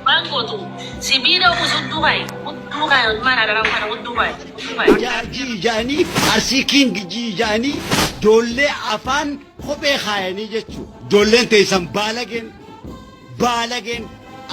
Waan gootu sibiila uwwisu hudduu kaayi. Hudduu kaayi ilmaan haadha kana hudduu kaayi. Hudduu kaayi. Jaarjii ja'anii Arsii King G ja'anii joollee afaan kophee kaayanii jechuu joolleen teessan baalageen baalageen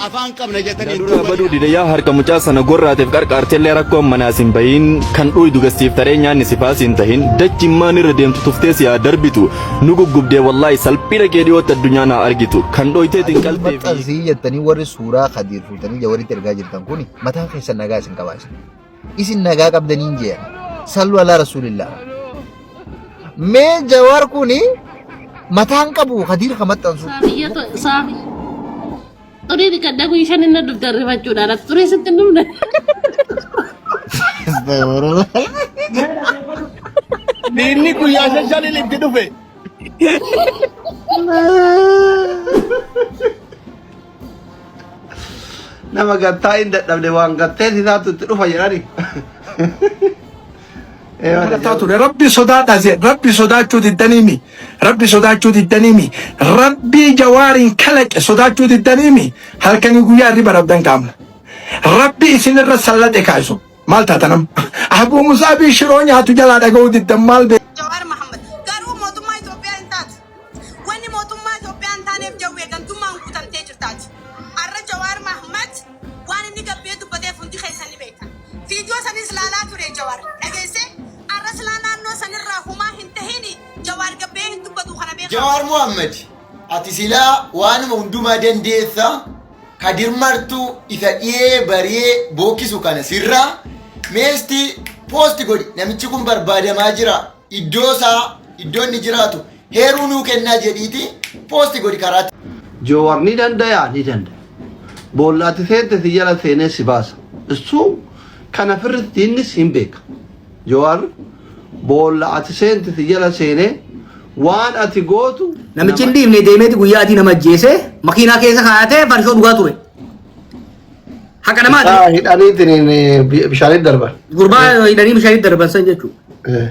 afaan qabna Na jetanii duraa duuba baduu dide yaa harka mucaa sana gorraateef qarqaartellee rakkoon manaas hin bahin kan dhuydu gassiif taree nyaanni sifaas hin tahin dachimmaan irra deemtu tuftee si haa darbitu nu guggubdee wallaahi salphina kee dhiyootti addunyaan haa argitu kan dhoyteetiin Kadir qaltee fi maxxansii jettanii warri suuraa Kadir fuutanii jawaritti ergaa jirtan kuni mataan keessan nagaa isin qabaa isin. Isin nagaa qabdaniin je'a. Sallu alaa rasuulillah. Mee jawar kuni mataan qabu Kadir ka maxxansu. Saafiyya saafi. Xurii dhiqadhee guyyaa shan inni dhufte rifachuudhaan ati xurii sitti hin dhufne. Astagfirullah. Diinni guyyaa shan shaniin itti dhufe. Nama gattaa hin dadhabne waan gattee isaatu itti dhufa jedhani. Ee malee Kadhataa ture. Rabbi sodaadhaa jee. Rabbi sodaachuu diddaniimi. Rabbi sodaachuu diddaniimi. Rabbii jawaariin kalaqe sodaachuu diddaniimi. Halkanii guyyaa hirriba dhabdan qaamna. Rabbi isinirra sallaxe kaasu. Maal taatan amma? Abuu Musaabii shiroo nyaatu jalaa dhaga'uu diddan maal beektu? Jawaar Mohammed. Garuu mootummaa Itoophiyaa hin taatu. Wanni mootummaa Itoophiyaa hin taaneef jawwee gantummaan guutamtee jirtaati. Arra Jawaar Mahmad waan inni gabbee dubbateef hundi keessan ni beektan. Viidiyoo sanis laalaa ture Jawaar. Dhageessee? Arra silaa naannoo sanirraa humaa hin tahini Jawaar gabbee hin dubbatu kana beekaa. Jawaar Mohammed ati silaa waanuma hundumaa dandeessa Kadir Martuu isa dhiyee bariyee bookkisu kana sirraa meesti poosti godhi namichi kun barbaadamaa jira iddoo isaa iddoo inni jiraatu heeruu nuu kennaa jedhiiti poosti godhi karaa Jawar ni dandaya ni dandaya. Boolla ati seente si jala seenee si baasa. Issu kana firritti diinnis hin beeka. Jawar boolla ati seente si jala seenee waan ati gootu Namichi hin nama dhiifne deemeeti guyyaa adii nama ajjeese makiinaa keessa kaayatee farshoo dhugaa ture. Haqa namaati. Isaa hidhaniitiin bishaanitti darban. Gurbaa hidhanii bishaanitti darban san jechuudha.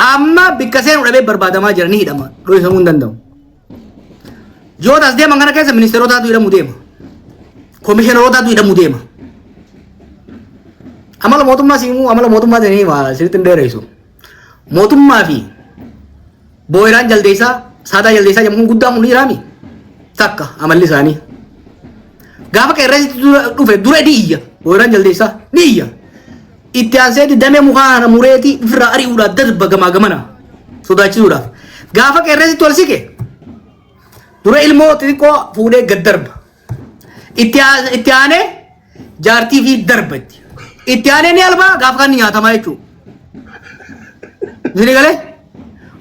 Amma bikka seenu dhabee barbaadamaa jira ni hidhama. Dho'isamuu hin danda'u. Ji'oota as deeman kana keessa ministeerotaatu hidhamuu deema. Komishinerootaatu hidhamuu deema. Amala mootummaa siimuu amala mootummaa sanii hima sirriitti hin dheeressu. Mootummaa fi booyiraan jaldeessaa saadaa jaldeessaa jedhamu kun guddaan kun ni jiraami. Takka amalli isaanii. Gaafa qeerransi dura dhufe dura ni iyya. Booyiraan jaldeessaa ni iyya. Itti aanseeti damee mukaa kana mureeti ofirraa ari'uudhaaf darba gamaa gamana sodaachisuudhaaf. Gaafa qeerransi ol siqe dura ilmoo xixiqqoo fuudhee gad darba. Itti aanee jaartii fi darba itti. Itti aanee ni albaa gaafa kan nyaatamaa jechuudha. Isin galee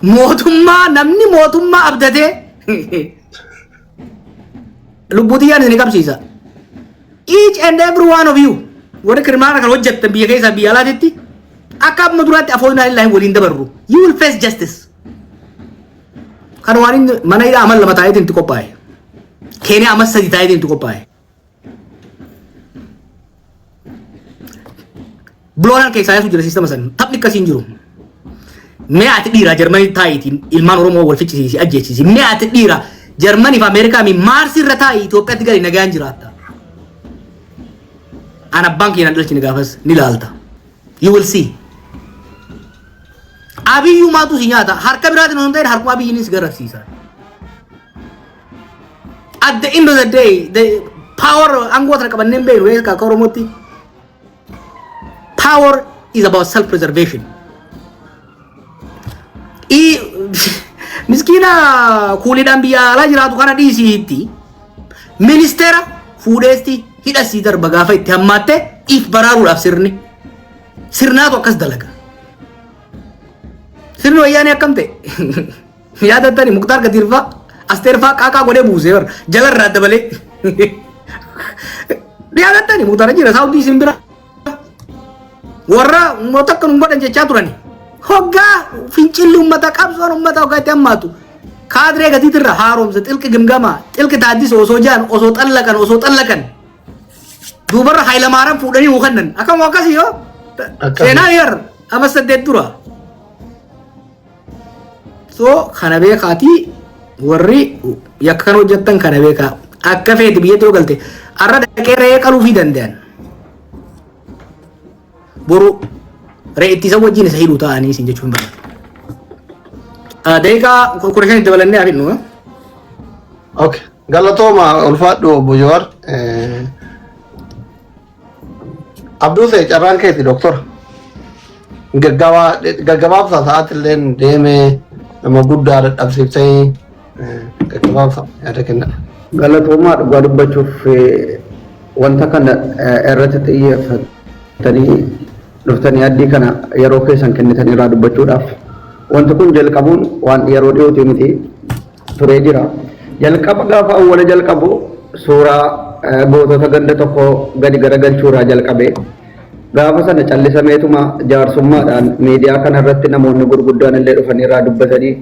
mootummaa namni mootummaa abdatee lubbuu tiyyaan isin qabsiisa. Each and every one of you warri kirmaana kan hojjettan biyya keessaa biyya alaatitti akka amma duraatti afoon illaahi waliin dabarru. You will face justice. Kan waan inni mana hidhaa amal lama taa'eetiin itti qophaa'e. Keeniyaa amal sadi taa'eetiin itti qophaa'e. Biloonaan keessaa yaasuu jira siistama san. Taphni akkasii hin jiru. Mee ati dhiira Jarmanii taa'iitiin ilmaan Oromoo wal ficcisiisi ajjeechisi. Mee ati dhiira Jarmanii fi Ameerikaa mi Maarsi irra taa'ii Itoophiyaatti gali nagaan jiraatta. An abbaan kiyya nan dhalchine gaafas ni laalta. You will see. Abiyyumaatu si nyaata. Harka biraatiin osoo hin ta'in harkuma abiyyiinis garasiisa. At the end of the day, the power aangoo tana qabannee hin beeknu akka Oromootti. Power is about self preservation. Miskiina kuuliidhaan biyya alaa jiraatu kana dhiisiitti ministeera fuudheesti hidhasii darba gaafa itti hammaatte if baraaruudhaaf sirni sirnaatu akkas dalaga. Sirni wayyaanee akkam ta'e? Yaadattani Muktaar Kadiir fa'aa Asteer fa'aa qaaqaa godhee buusee bara jalarraa dabalee. Yaadattani Muktaar jira Saawudii isin bira. Warra uummata akka nu godhan jechaa turani. Hoggaa fincilli uummata qabsoon uummata hoggaa itti hammaatu. Kaadiree gatiitirra haaromsa xilqi gimgamaa xilqi taaddisa osoo jaan osoo xallaqan osoo xallaqan. Duubarra Hayilamaaraan fuudhanii nuu kennan. Akkam akkasii yoo Akkasii. seenaa yar ama saddeet dura. So kana beekaatii warri yakka kana hojjettan kana beekaa. Akka feeti biyyatti yoo galte Arra dhaqee re'ee qaluufii danda'an. Boru re'ittii isa wajjin isa hidhuu ta'anii isin jechuun barbaada. Daqiiqaa 15 dabalannee haa fidnu. Okay. Galatooma, ulfaadhu obbo Jawaar. Abduusee, carraan keeti, doktora. Gaggabaabsa, sa'aati illee deemee nama guddaa dadhabsiiftanii, gaggabaabsa yaada kenna. Galatoomaa. Dhugaa dubbachuuf wanta kana irratti xiyyeeffatanii dhuftanii addii kana yeroo keessan kennitanii irraa dubbachuudhaaf, wanti kun jalqabuun waan yeroo dhiyootii miti, turee jira. Jalqaba gaafa awwala jalqabu suuraa gootota ganda tokko gadi garagalchuurraa jalqabe. Gaafa sana callisameetuma jaarsummaadhaan miidiyaa kana irratti namoonni gurguddaan illee dhufanii irraa dubbatanii,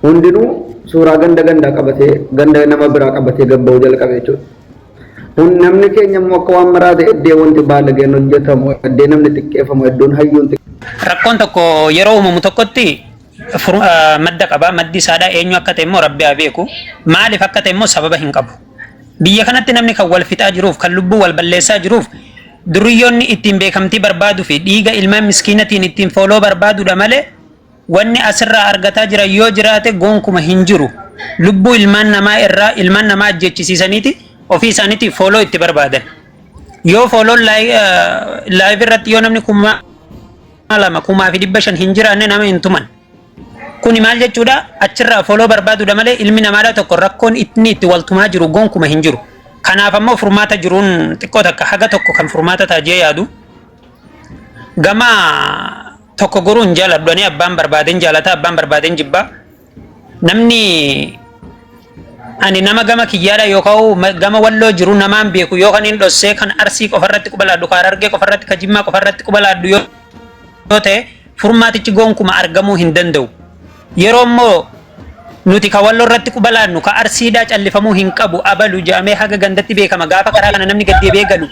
hundinuu suuraa ganda gandaa qabatee, ganda nama biraa qabatee gabba'uu jalqabe jechuudha. Namni keenya immoo akka waan maraate, iddoo wanti baalageen hojjetamu, iddoo namni xiqqeeffamu, iddoon hayyuun Rakkoon tokko yeroo uumamu tokkotti madda qaba. Maddi isaadha eenyu akka ta'e immoo Rabbi haa beeku. Maaliif akka ta'e immoo sababa hin qabu. Biyya kanatti namni kan wal fixaa jiruuf, kan lubbuu wal balleessaa jiruuf, duriyyoonni ittiin beekamtii barbaaduu fi dhiiga ilmaan miskiinatiin ittiin follow barbaaduudha malee wanni asirraa argataa jiran yoo jiraate gonkuma hin jiru. Lubbuu ilmaan namaa irraa ilmaan namaa ajjechisiisaniiti ofii isaaniitiif follow itti barbaadan. Yoo follown live irratti yoo namni 2000, 1500 hin jiraanne nama hin tuman. Kuni maal jechuudha? Achirraa follow barbaaduudha malee ilmi namaadha tokko rakkoon inni itti waltumaa jiru gonkuma hin jiru. Kanaaf ammoo furmaata jiruun xiqqoo takka haga tokko kan furmaata taajee yaadu. Gama tokko goruu hin jaaladhu ani. Abbaan barbaadeen jaalata, abbaan barbaadeen jibbaa. Namni ani nama gama kiyyaadha yookaan gama Walloo jiru namaan beeku yoo kan hin dhossee kan Arsii qofarratti quba laaddu, kan Harargee qofarratti, kan Jimmaa qofarratti quba laaddu yoo ta'e, furmaatichi gonkuma argamuu hin danda'u. Yeroo immoo nuti ka Walloo irratti quba laannu, ka Arsiidhaa callifamuu hin qabu. Abalu jedhamee haga gandatti beekama. Gaafa karaa kana namni gad deebi'ee galu,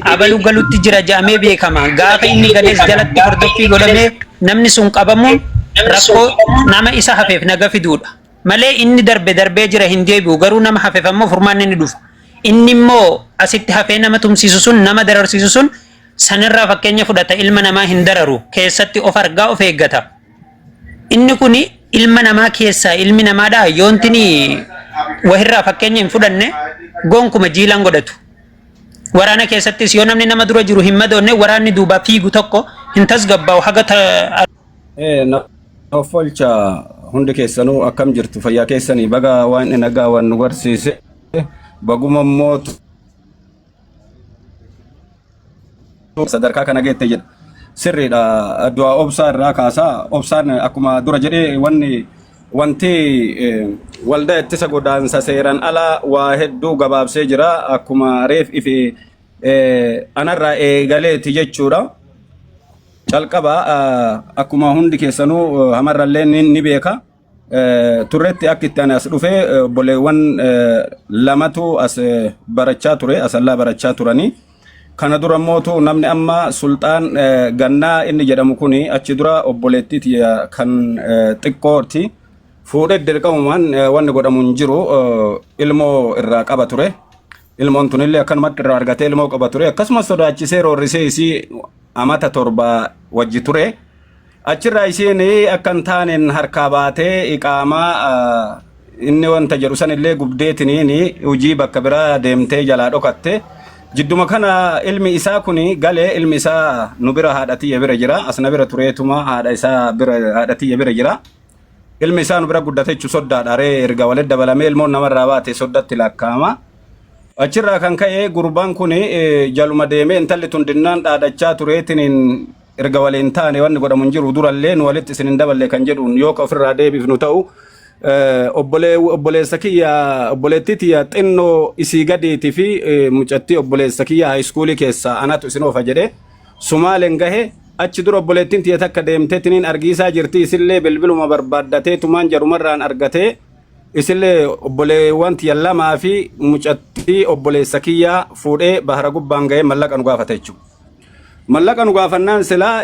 abalu galutti jira jedhamee beekama. Gaafa inni galees jalatti hordoffii godhamee namni sun qabamuun rakkoo nama isa hafeef naga fiduudha. Malee inni darbe darbee jira, hin deebi'u. Garuu nama hafeef ammoo furmaanni ni dhufa. Inni immoo asitti hafee nama tumsiisu sun, nama dararsiisu sun, sanirraa fakkeenya fudhata, ilma namaa hin dararu, keessatti of argaa, of eeggata. Inni kuni ilma namaa keessaa ilmi namaadha yoontini wahirraa fakkeenya hin fudhanne gonkuma jiilaan godhatu. Waraana keessattis yoo namni nama dura jiru hin madoonne, waraanni duubaa fiigu tokko hin tasgabbaa'u haga Na offolcha, hundi keessanuu akkam jirtu? Fayyaa keessanii? Baga waan nagaa waan nu barsiise, baguma immoo sadarkaa kana geette jedha. Sirriidha. Du'a Obsaa irraa kaasaa. Obsaan akkuma dura jedhee, wanni wanti waldaa ittisa godaansa seeraan alaa waa hedduu gabaabsee jira. Akkuma reef ife anarraa eegaleeti jechuudha. Calqaba akkuma hundi keessanuu hamarrallee ni beeka. Turretti akka itti ani as dhufe, obboleewwan lamatu as barachaa ture, Asallaa barachaa turanii. Kana dura mootu namni amma Sulxaan Gannaa inni jedhamu kuni achi dura obboleettii tiyya kan xiqqooti. Fuudhee dirqamumaan wanni godhamu hin jiru, ilmoo irraa qaba ture. Ilmoon tunillee akkanumatti irraa argatee ilmoo qaba ture. Akkasumas sodaachisee roorrisee isii amata 7 wajji ture. Achirraa isheen akka hin taaneen harkaa baatee iqaamaa inni wanta jedhu sanillee gubdeetiniin hojii bakka biraa deemtee jalaa dhokatte. Jidduma kana ilmi isaa kun galee, ilmi isaa nu bira, haadha tiyya bira jira. As na bira tureetuma haadha isaa bira, haadha tiyya bira jira. Ilmi isaa nu bira guddate jechuun soddaadha. Ree erga walitti dabalamee ilmoon namarraa baate soddatti lakkaa'ama. Achirraa kan ka'e gurbaan kun jaluma deemee intalli tun dinnaan dhaadachaa tureetiniin, erga waliin taane wanni godhamu hin jiru, durallee nu walitti isin hin daballe kan jedhuun yoo ka ofirraa deebifnu ta'u, obboleessa kiyya, obboleettii tiyya xinnoo isii gadiitii fi mucattii obboleessa kiyya high schoolii keessaa anatu isin oofa jedhee Sumaaleen gahe. Achi dura obboleettiin tiyya takka deemteetiniin argiisaa jirti, isillee bilbiluma barbaaddatee tumaan jarumarraan argatee, isillee obboleewwan tiyya lamaa fi mucattii obboleessa kiyyaa fuudhee bahara gubbaan gahee mallaqa nu gaafate jechuudha. Mallaqa nu gaafannaan silaa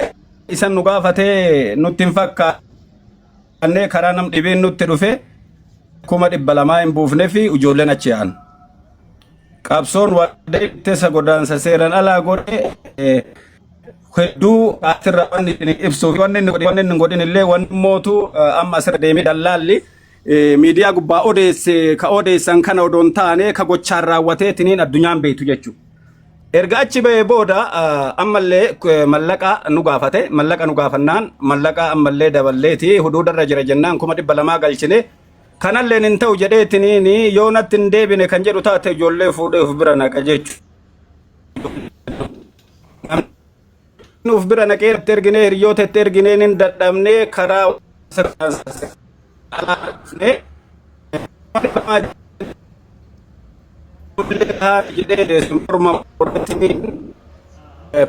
isan nu gaafatee nutti hin fakkaannee, karaa nam dhibeen nutti dhufe, 200,000 hin buufne fi ijoolleen achi yaa'an. Qabsoon waldaa ittisa godaansa seeraan alaa godhe hedduu asirra wanni inni ibsu wanni inni godhe wanni inni hin godhin illee wanni mootu amma asirra deemee dallaalli miidiyaa gubbaa odeesse ka odeessan kana odoo hin taane ka gochaan raawwateetiniin addunyaan beektu jechuudha. Erga achi bahee booda ammallee mallaqa nu gaafate. Mallaqa nu gaafannaan mallaqa ammallee daballeeti huduudarra jira jennaan 200,000 galchine. Kanalleen hin ta'u jedheetiniin yoo natti hin deebine kan jedhu taate ijoollee fuudhee of bira naqa jechuudha. Namni of bira naqee itti erginee hiriyoota itti erginee hin dadhabnee karaa jedhee morma irratti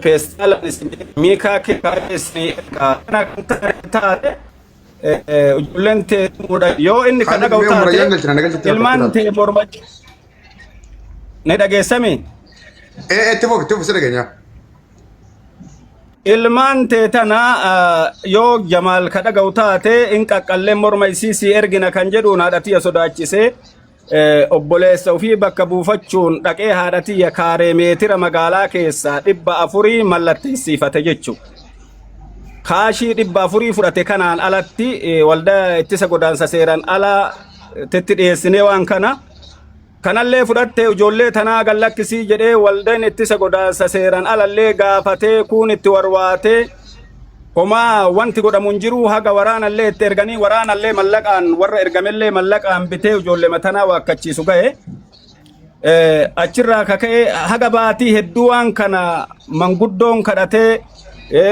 peestaalaan isin miikaa keessi kana kan taate ijoolleen tee yoo inni kan dhaga'u taate ilmaan tee morma ni dhageessami. Itti fufi, itti fufi, si dhageenya. Ilmaan tee tana yoo Jamaal ka dhaga'u taate in qaqqallee morma isii si ergina kan jedhuun haadha tiyya sodaachisee obboleessa ofii bakka buufachuun dhaqee haadha tiyya kaaree meetira magaalaa keessaa 400 mallatteessiifate jechuudha. Kaashii 400 fudhate kanaan alatti waldaa ittisa godaansa seeraan alaa itti dhiyeessinee waan kana kanallee fudhatte ijoollee tanaa gallakkisii jedhee waldaan ittisa godaansa seeraan alallee gaafatee kuun itti warwaatee homaa wanti godhamu hin jiru haga waraanallee itti erganii waraanallee mallaqaan warra ergamellee mallaqaan bitee ijoollee tanaa waakkachiisu ga'e. Achirraa kaka'ee haga baatii hedduu waan kana manguddoon kadhatee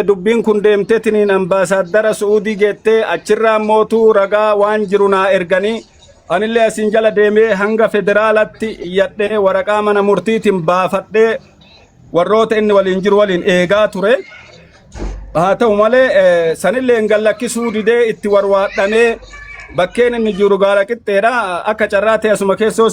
dubbiin kun deemteetiniin ambaasaaddara Su'uudii geettee achirraa mootuu ragaa waan jiru naa erganii anillee asiin jala deemee hanga federaalatti iyyadhee waraqaa mana murtiitiin baafadhee warroota inni waliin jiru waliin eegaa ture. Haa ta'u malee sanillee hin gallakkisuu didee itti warwaadhamee bakkeen inni jiru gaara qixxeedha akka carraa ta'e asuma keessoo.